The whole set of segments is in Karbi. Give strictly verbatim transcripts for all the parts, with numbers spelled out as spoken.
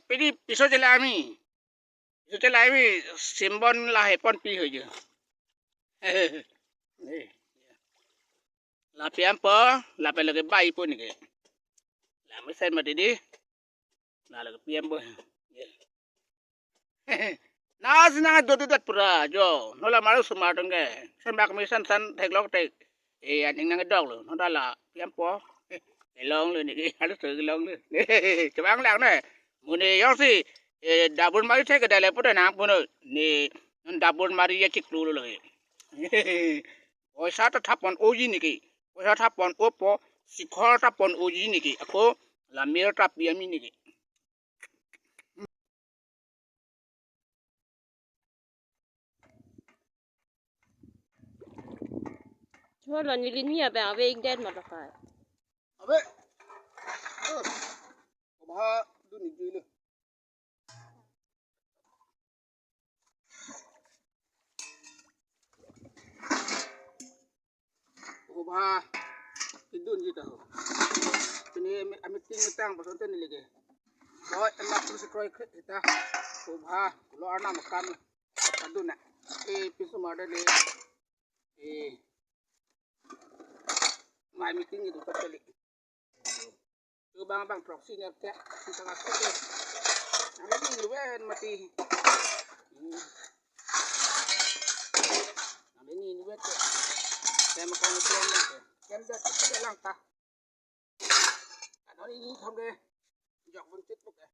pidi piso chela ami. Piso chela ami simbon lahai ponpi ho jo. La piampo, lapen lake baipo neke. La mesen mati di. La lake piampo. Na sinang do do dat pura jo. Nola maru sumar tong ke. Sen bak mi san san theklong tek. E aning nangdoklo. Noda la piampo. Kelonglo neke. Harus kelonglo. Chevang lang ne. Mune jongsi, e, dabur mari thek ke dale pute nangpunon. Ne non dabur mari ya chiklo lo lake. Poisa ta thap pon-oji neke. Poisa thap pon-opo, sikhor thap pon-oji neke. Ako la mir thap piami neke. Hola neli ni abang ave ingdet ma lakai. Ave. Oh. Kobha dun ijui lo. Kobha idun ji ta ho. Pini ami, ami ting mitang pason ten lege. Koi emak terus koi kre kita. Kobha lo arnam kam. Adun na. E piso mada le. E. Mai meeting itu kacali. Tu bang bang proxy nya kya. Kita ngasih tu. Nang ini luwen mati. Hmm. Nang ini luwen tu. Saya makan itu yang mati. Yang dah kita langkah. Kan hari ini sampai jok bentuk tu ke.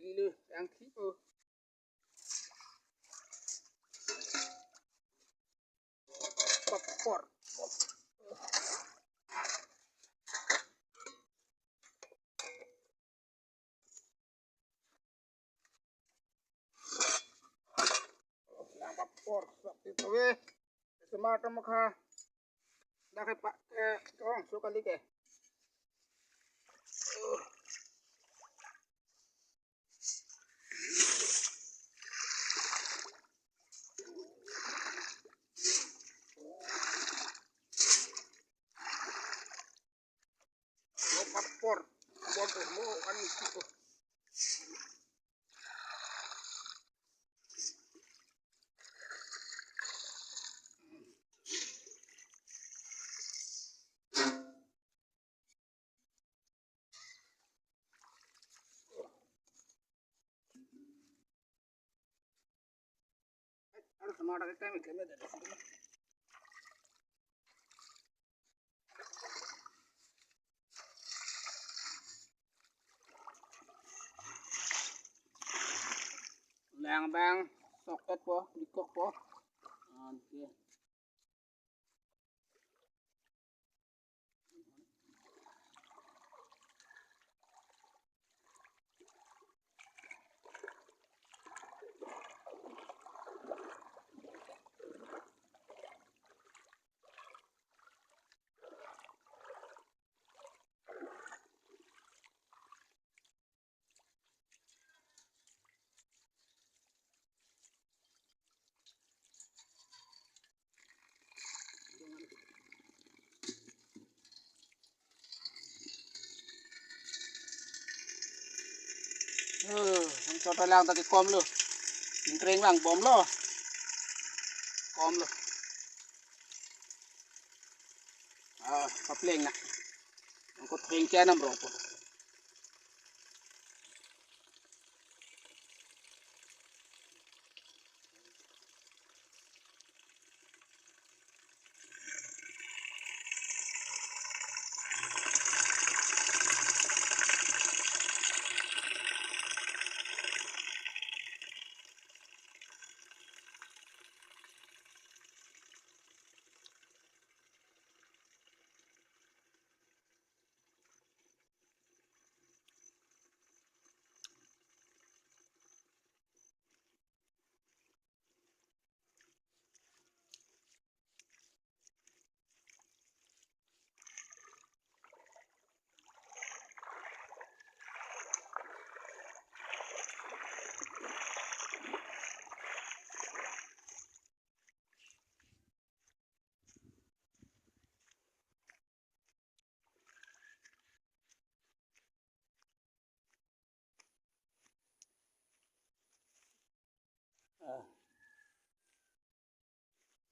Ini lu yang tipu. Papor. Yang papor seperti itu weh. Semata maka. Dah ke pak ke tong so kali ke. Lo papor, bor tu mo kan itu. Harus semua ada kita mikirnya dari situ. Lang bang, soket po, dikok po. Oke. Eh, nang chot lang ta ke kom lo. Ningkreng lang bom lo. Kom lo. Ah, papleng na. Nang kot kreng kya nam ro po.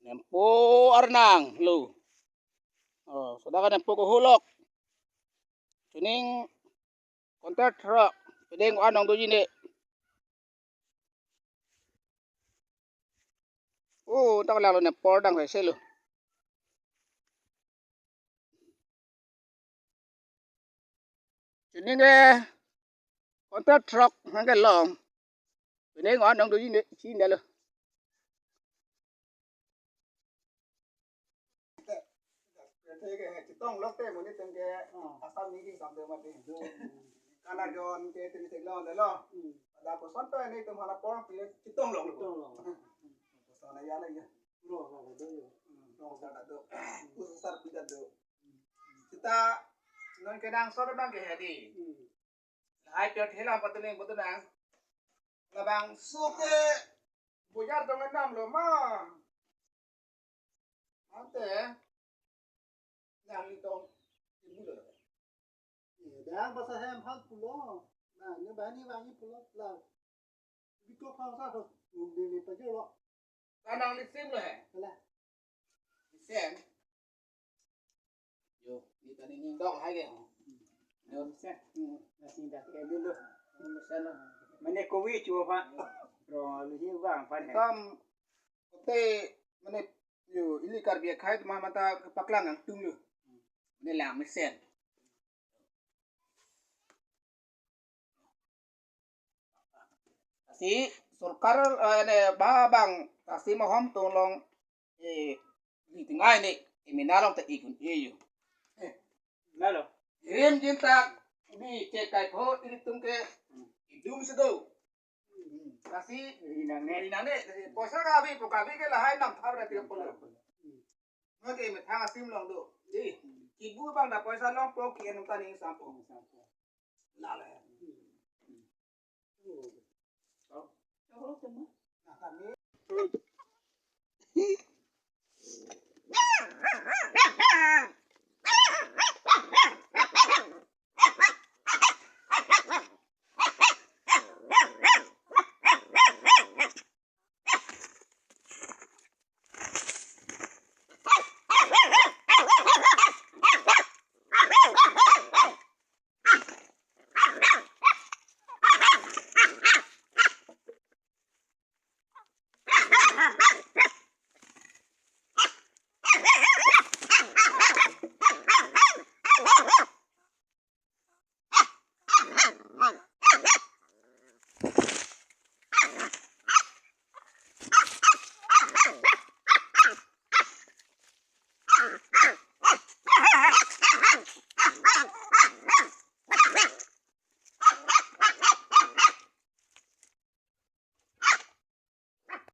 Nempo arnang lo. Oh, soda ka nempo ko hulok. Chuning konter throk. Pedeng anong doji ne. Oh, tak lang lo nempo arnang hai selo. Chuning ke konter throk hang ke long. Pedeng anong doji ne, chi ne lo. Chetong lok te monit atum ke, ah, Assam ni ki sampai mati. Kana jon ke tini thek long de lo. Hmm. Ada koson pe netum hala por pile chetong lok. Chetong lok. Koson ya la ya. Lo, lo, lo, lo. Hmm, lo sa da do. Kusar pida do. Seta non kenangsot abang ke hedi. Hmm. Lahai pyot hela patuning putunang. Labangso ke bojar dong enam lo ma. Ante nanglitum ibu lo. Dak basa hem hal pulo. Na, ne bani wangi pulo la. Biko phang sa ho. Bebe pajero. Kanang lisim lo he. Kala. Lisim. Yo, ni tani ning dok hai ke. Yo, lisim. Hmm, nasi dak ke dulu. Lisim lo. Mane kowi chuo pa. Ro lu hi bang pan he. Kam kote mane yo ili Karbi akhai ma mata paklang angtung lo. Mane lang lisim. Lasi sorkar, eh, ne ba bang lasi mahom tong long, eh, di tengah ini, imina long te ikun iyo. Eh, lalo. Rim jintak di chekai pho ilitum ke idum sedo. Lasi rinang ne. Rinang ne, lasi poisa kabi, po kabi ke lahai nam thap ra tiga puluh. Oke, methang asim long do. Di, kibu bang da poisa long po ki enam tani sampo. Lale. Nah, kami.